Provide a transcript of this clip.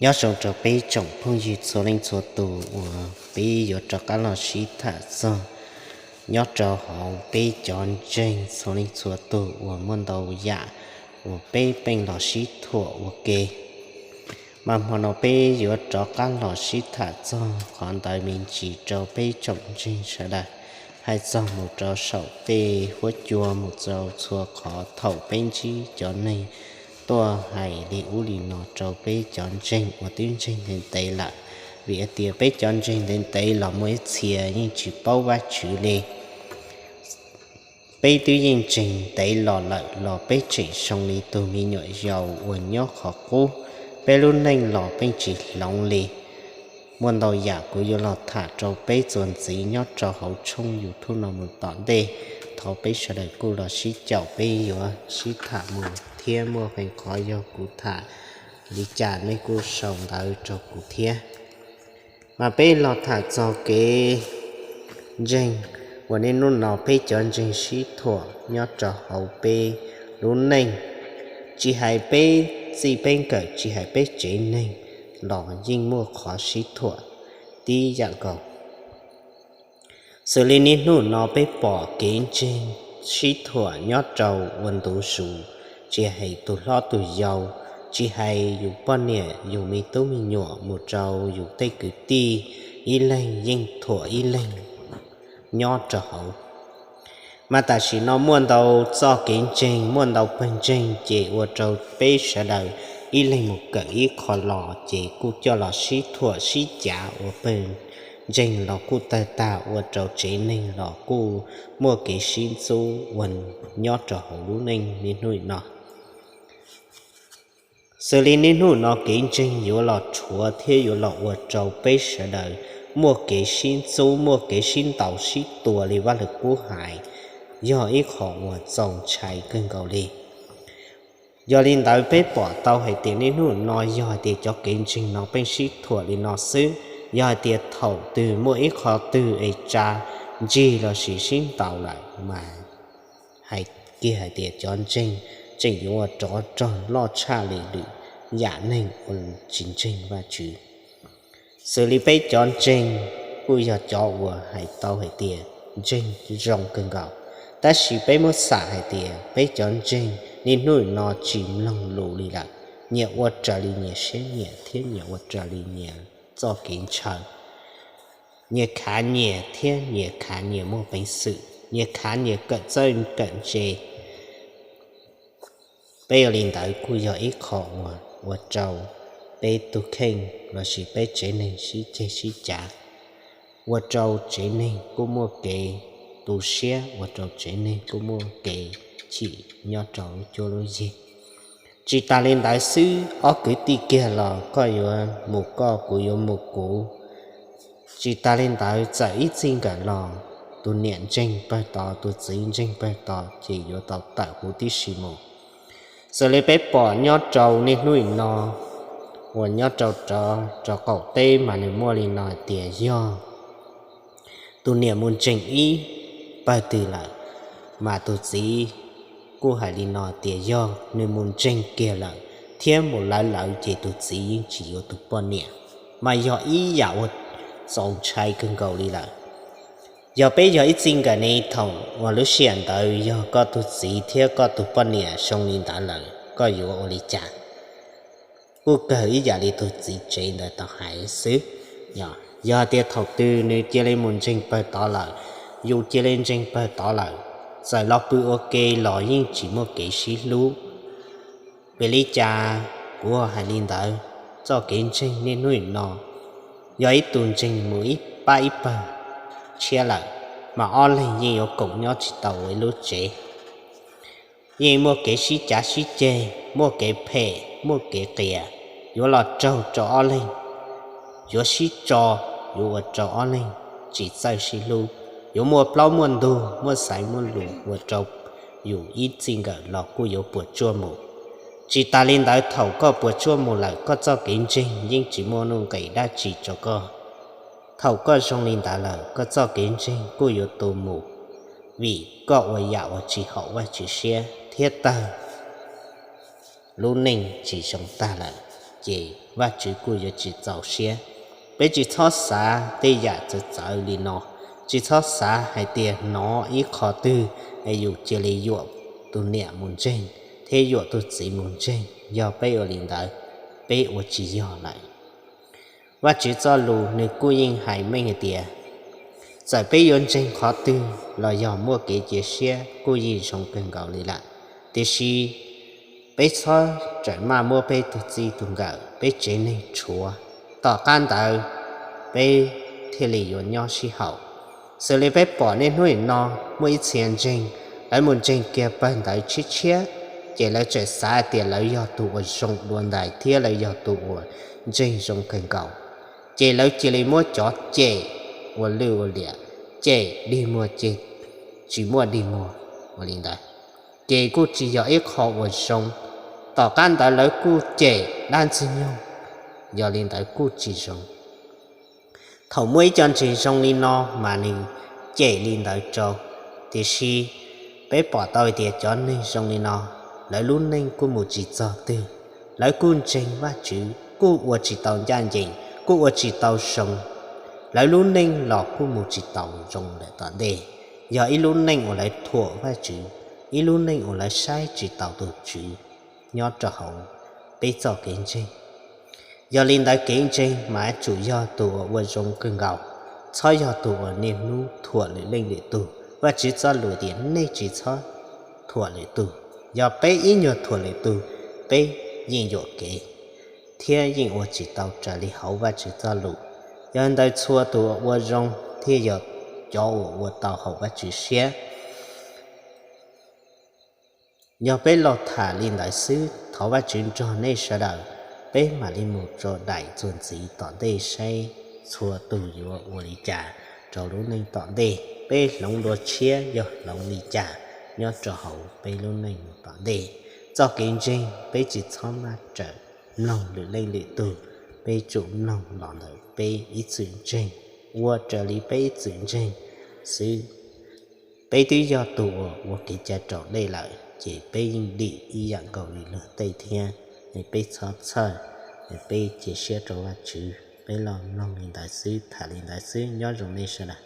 Nyob zoo rau peb tsoom phooj ywg txhua leej txhua tus uas peb yuav rov qab los sib tham txog nyob rau hauv peb cov ntseeg txhua leej txhua tus uas muaj ntau yam uas peb pheej los sib thuam ua ke. Mas hmo no peb yuav rov qab los sib tham txog qhov ntawd me ntsis rau peb tsoom ntseeg sawv daws, hais txog mus rau saum tej huab cua mus rau txhua qhov thaum peb ntsib cov neeg tuaj hais li ub li no rau peb cov ntseeg uas twb ntseeg ntev ntev lawm. Vim hais tias peb cov ntseeg ntev ntev los muaj ib txhia yeej tsis paub Vajtswv li. Peb twb yeej ntseeg ntev los lawm los peb tseem zoo li tus me nyuam yaus uas nyob qhov qub, peb lub neej los pheej tsis hloov li. Muaj ntau yam kuv yuav los tham rau peb txuas ntxiv nyob rau hauv tshooj YouTube no mus tom ntej. Thov peb sawv daws kuj los sib caum peb yuav sib tham mus thiab muaj qee qhov yog kuv tham li cas nej kuj sau ntawv rau kuv thiab. Mas peb los tham txog kev ntseeg uas niaj hnub no peb cov ntseeg sib thuam nyob rau hauv peb lub neej. Tsis hais peb txij peb nkawm, tsis hais peb tsev neeg los yeej muaj qhov sib thuam tib yam nkaus. Xws li niaj hnub no peb pom kev ntseeg sib thuam nyob rau ua ntu zus, tsis hais tus hlob tus yau, tsis hais yus poj niam yus me tub me nyuam mus rau yus tej kwv tij, ib leeg yeej thuam ib leeg nyob rau hauv. Mas tam sim no muaj ntau txoj kev ntseeg, muaj ntau pawg ntseeg ces ua rau peb sawv daws ib leeg mus kawm ib qho los ces kuj coj los sib thuam sib cav ua pawg ntseeg los kuj tawg tag, ua rau tsev neeg los kuj muaj kev sib ntxub ua nyob rau hauv lub neej niaj hnub no. Xws li niaj hnub no kev ntseeg yuav los rhuav thiab yuav los ua rau peb sawv daws muaj kev sib ntxub, muaj kev sib ntaus sib tua li Vaj Lwm Kub hais, yog ib qho uas txaus ntshai kawg nkaus li. Yog li ntawd peb pom tau hais tias niaj hnub no yog hais tias cov kev ntseeg no pheej sib thuam li no xwb, yog hais tias thaum twg muaj ib qho twg es tsa ntsig lossis sib ntaus lawm mas hais kiag hais tias cov ntseeg tseem yuav ua rov rog loj tshaj li lwm yam neeg uas tsis ntseeg Vajtswv. Xws li peb cov ntseeg kuj yog cov uas hais tau hais tias ntseeg zoo kawg nkaus, tab sis peb muab xam hais tias peb cov ntseeg niaj hnub no tsis mloog lus li lawm, nyias ua raws li nyias siab nyiam thiab nyias ua raws li nyias txoj kev ntshaw, nyias khav nyias thiab nyias khav nyias muaj peev xwm, nyias khav nyias kawm txawj kawm ntse. Peb ua li ntawd kuj yog ib qho uas ua rau peb tus kheej lossis peb tsev neeg sib ceg sib cav, ua rau tsev neeg kuj muaj kev tu siab, ua rau tsev neeg kuj muaj kev chim nyob rau lub cuab lub yig. Tsis tas li ntawd xwb, ob kwv tij kiag los koj yuav mus koj, kuv yuav mus kuv. Tsis tas li ntawd, txawm ib txij nkawm los tus niam ntseeg pawg tod, tus txiv ntseeg pawg tod ces yuav tau tawm huv tib si mus. Xws li peb pom nyob rau niaj hnub no uas nyob rau rov rau qaum teb mas nws muaj li no hais tias yog tus niam mus ntseeg ib pawg twg lawm, mas tus txiv kuj hais li no tias yog nws mus ntseeg kiag lawm thiab mus lawv lawv ces tus txiv yeej tsis yuav tus poj niam, mas yog ib yam uas txaus ntshai kawg nkaus li lawm. Yog peb yog ib txij nkawm ne, thaum uas lub sij hawm ntawd yog koj tus txiv thiab koj tus poj niam zoo li ntawd lawm koj yuav ua li cas? Kuj kawg ib yam li tus txiv tsev ntawd tau hais xwb. Yog tias thaum twg nws cia li mus ntseeg pawg tod lawm, yus cia li ntseeg pawg tod lawm, txawm los pw ua ke los yeej tsis muaj kev sib hlub. Vim li cas kuv hais li ntawd? Txoj kev ntseeg niaj hnub no, yog ib tug ntseeg mus ib pab ib pawg tshiab lawm, mas ob leeg yeej yuav koom nyob tsis tau ua ib lub tsev. Yeej muaj kev sib cav sib ceg, muaj kev phem, muaj kev qias, yuav los raug rau ob leeg, yuav sib tso, yuav ua rau ob leeg tsis txawj sib hlub, yuav muaj plaub muaj ntug, muaj xaiv muaj lus ua rau yus ib txij nkawm los kuj yuav puas tsuaj mus. Tsis tas li ntawd, thaum koj puas tsuaj mus lawm, koj txoj kev ntseeg yeej tsis muaj nuj nqis dab tsi rau koj. Thaum koj zoo li ntawd lawm, koj txoj kev ntseeg kuj yuav tu mus, vim koj ua yam uas tsis haum Vajtswv siab thiab tawg lub neej tsis zoo tag lawm, ces Vajtswv kuj yuav tsis txaus siab. Peb tsis txhob xav tej yam txawv txawv li no, tsis txhob xav hais tias hnov ib qho twg es yus cia li yuam tus niam mus ntseeg thiab yuam tus txiv mus ntseeg. Yog peb ua li ntawd, peb ua tsis yog lawm. Vajtswv txoj lus nws kuj yeej hais meej hais tias, txawm peb yuav ntseeg qhov twg los yog muaj kev cia siab kuj yeej zoo kawg nkaus li lawm. Tiam sis peb txhob tseem maj muab peb tug txij tug nkawm, peb tsev neeg tshuav, tom qab ntawd peb thiaj li yuav nyob sib haum. Xws li peb pom niaj hnub nim no muaj ib txhia ntseeg, lawv mus ntseeg kiag pawg ntawv tshiab tshiab, ces lawv tseem xav tias lawv yog tus uas zoo dua ntais thiab lawv yog tus uas ntseeg zoo kawg nkaus, ces lawv cia li muab cov cem ua lwj ua liam, cem dig muag ces tsis muaj dig muag ua li ntawd, ces kuj tsis yog ib qho uas zoo. Tom qab ntawd lawv kuj cem dab Ntxwg Nyoog, yog li ntawd kuj tsis zoo. Thaum muaj ib co ntseeg zoo li no mas nws cem li ntawd rau, tiam sis peb pom tau tias cov neeg zoo li no, lawv lub neej kuj mus tsis txog twg, lawv kuj ntseeg Vajtswv kuj ua tsis tau ncaj ncees, kuj ua tsis tau zoo, lawv lub neej los kuj mus tsis tau zoo lawm tom ntej. Yog ib lub neej uas lawv thuam Vajtswv, ib lub neej uas lawv saib tsis taus tus Tswv nyob rau hauv peb txoj kev ntseeg. Yog li ntawd kev ntseeg mas yuav tsum yog tus uas ua zoo kawg nkaus, txhob yog tus uas niaj hnub thuam lwm leej lwm tug. Vajtswv txoj lus tias nej tsis txhob thuam lwm tug. Yog peb ib nyuag thuam lwm tug, peb yeej yuam kev thiab yeej ua tsis tau raws li hauv Vajtswv txoj lus. Yog li ntawd txhua tus uas ua zoo thiaj yog cov uas ua tau haum Vajtswv siab. Yog peb los tham li ntawd xwb, thov Vajtswv nrog nej sawv daws, peb mam li mus rau daim txuas ntxiv tom ntej saib txhua tus yuav ua li cas rau lub neej tom ntej, peb hloov dua tshiab yog hloov li cas nyob rau hauv peb lub neej mus tom ntej. Txoj kev ntseeg peb tsis txhob maj rawm mloog lwm leej lwm tug, peb tsum mloog los ntawm peb ib txwm ntseeg, ua raws li peb ib txwm ntseeg xwb. Peb twb yog tus uas ua kev cai raus dej lawm ces peb yeej dim ib yam nkaus li luag tej thiab. Es peb txhob txhawj, es peb cia siab rau Vajtswv. Peb los mloog li ntawd xwb, tham li ntawd xwb, nyob zoo nej sawv daws.